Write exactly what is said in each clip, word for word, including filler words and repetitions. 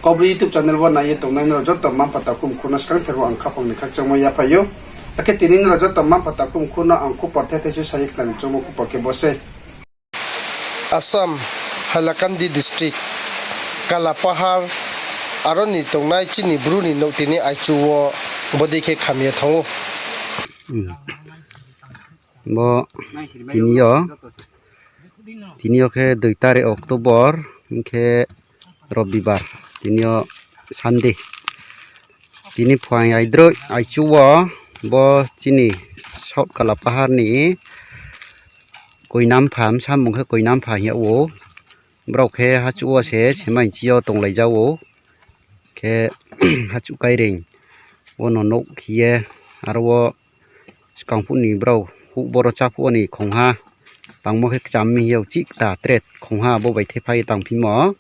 Kaubru YouTube channel wo nai ye tongnai nrao joto mma-mpha takhu mkhu no skangther wo ang khaphang ni khakchangmo yaphai ou. Akhe tini nrao joto mma-mpha takhu mkhu no ang khupor thethai se sa ye khnari choungmo khupor khe bo se. Assam, Hailakandi district, Kalapahar, aro ni tongnai chini bru ni nouh tini aichu wo bodei khe kham ye thanng ou. Bo tini yo, tini yo khe dui tarik October, hing khe Robibar, tini yo Sunday. Tini phuaing aidroih aichu wo bo chini South Kalapahar ni Koinampha, bsa mmung khe Koinampha hing yag ou. Brao khe hachuh wo se semai chi yo tonglai ja ou. Khe hachuh kaireing wo no nouh khe ye, aro wo skang phuh ni brao huh boro chá phuh wo ni khongha tangmo khe kcham mi hing yag chih kta tre khongha bo bai thepha ye tangphimo.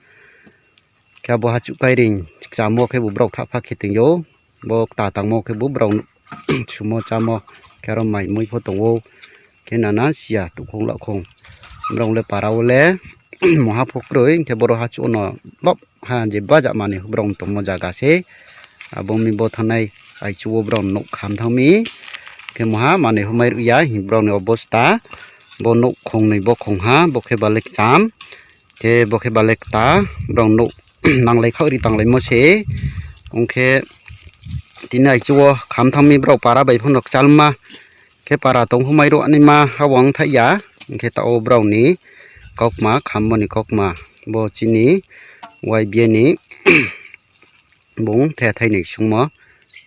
Khe abo hachuh kaireing kcham wo khebu brao thahpha khe tong ou. Bo kta tangmo khebu brao sumo chámo khe aro mai mui pho tong ou. Khe nana siya tuhkhong lahkhong brao le para wo le mungha pho kroi, hing khe boro hachuh wo no bab ha je baja manoi brao tongmo zaga se. Abo mi bo thanngnai aichu wo brao nouh kham thanng mi. Khe mungha manoi pho mairuh ya hing brao ni obosta. Bo nouh khongnoi bo khongha, bo khe ba le kcham. Khe bo khe ba le kta, brao nouh nanglai khaoh ri tanglaimo se. Ong khe tini aichu wo kham thanng mi brao para bai pho no kchalma. Khe para tong pho mairuh naima ha wang thaih ya. Ong khe taoh wo brao ni kaukma, khammo ni kaukma. Bo chini Y B A ni bung thethai ni sungmo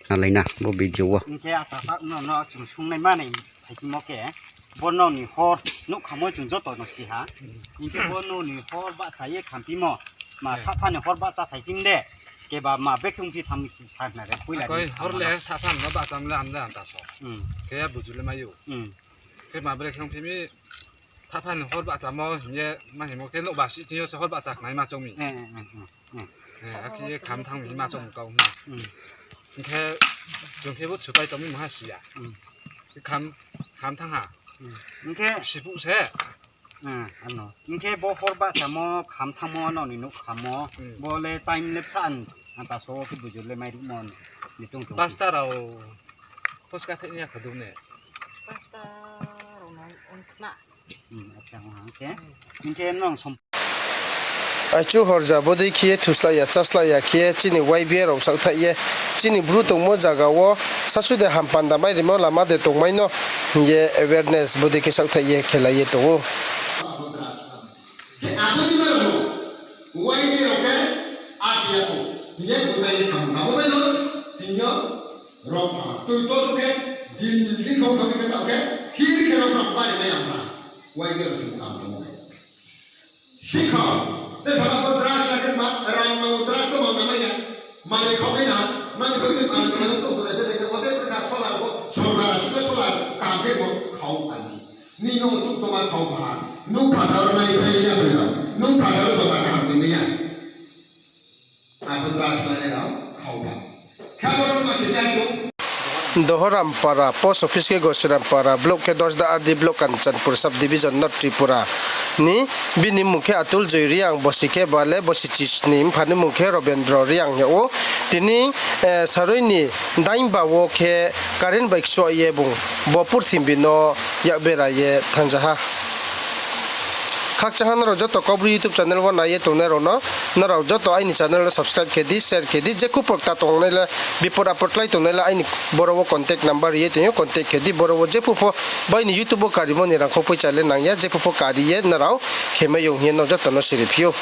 nalai na bo video wo. Hing khe ata ta no, no chung sungnai manoi phaiphimo khe, bo nrao ni hor nouh khamo chung joto no si ha. Hing khe bo nrao ni hor bahcha ye khamphimo, ma thahpha ni hor bahcha phaiphim de, keba ma brekhe ongphi tham sa khna re, poila Akoi ni hor le thahpha no bahcham le hamle anta so. Khe buju le mai ou. Khe ma brekhe ongphi mi thahpha ni hor bahchamo hing ye ma hingmo khe nouh ba si thing yo se hor bahcha khnaima choung mi. Akhe ye kham thanng mi hima choung kau hing. Hing khe chung khe bo chupai tong mi maha si ya. Kham, kham thanng ha. Hing khe sipuh se. Hing khe bo hor bahchamo kham thanngmo nrao ni nouh khamo, bo le time le bsa an, anta so wo khe buju le mairuhmo ni tong tong. Pasta rao phoska thai ni ya kha dou ne. Pasta rao no ong khna. Hing khe nrao som Aichu horja bodei khe ye thuslai ya, cháslai ya khe ye chini Y B A rao saohthaih ye, chini bru tongmo zaga wo sasu de ham panda mai rimo lama de tongmai no hing ye awareness bodei khe saohthaih ye khelai ye tong ou. Khe abo ni ma rao no, Y B A rao khe ati ya kho, hing ye bujai ye samung kamo bai no, tini yo rao pha. Tui to su khe, din din khau thao khe taoh khe, thir khe rao pha bai mai ang pha. Y B A rao se kam tongmo bai. Sikhau, te sala bo drugs la khe ma, rang nang drugs to ma namai ya. Mani khau nai na, nang to ni mani to ma to to dai dai, o de kha solar bo, sorkar asu khe solar, kam khe bo, khau ani. Ni no chuk tongma khau baha. Nung phathar nai phai ya phai ya. Nung phathar jota kaham ni ya. Abo drugs nai rao khau ba. Khe abo rao ma khe ya chung. Dohorampara, post office khe Gosirampara, block khe Dasda R D block, Kanchanpur sub division, North Tripura ni. Bini mmung khe Atul Joy Reang, bosi khe bale bosi chisni, mpha ni mmung khe Robendro Reang hing yag ou. Tini, eh, saroi ni daingba wo khe current bai kchuah ye bung bo purthimbi no yak bera ye thanngja ha. Khakchang ha nrao joto Kaubru YouTube channel wo nai ye tongnai rao no, nrao joto aini channel no subscribe khe di, share khe di, jekhu por kta tongnai le, bipor apor klái tongnai le aini boro wo contact number ri ye tong ou, contact khe di, boro wo jephu pho baini YouTube wo karimo ni rangkhou poicha le nang ya, jephu pho kari ye nrao khemai yong hing ye no joto no siri phi ou.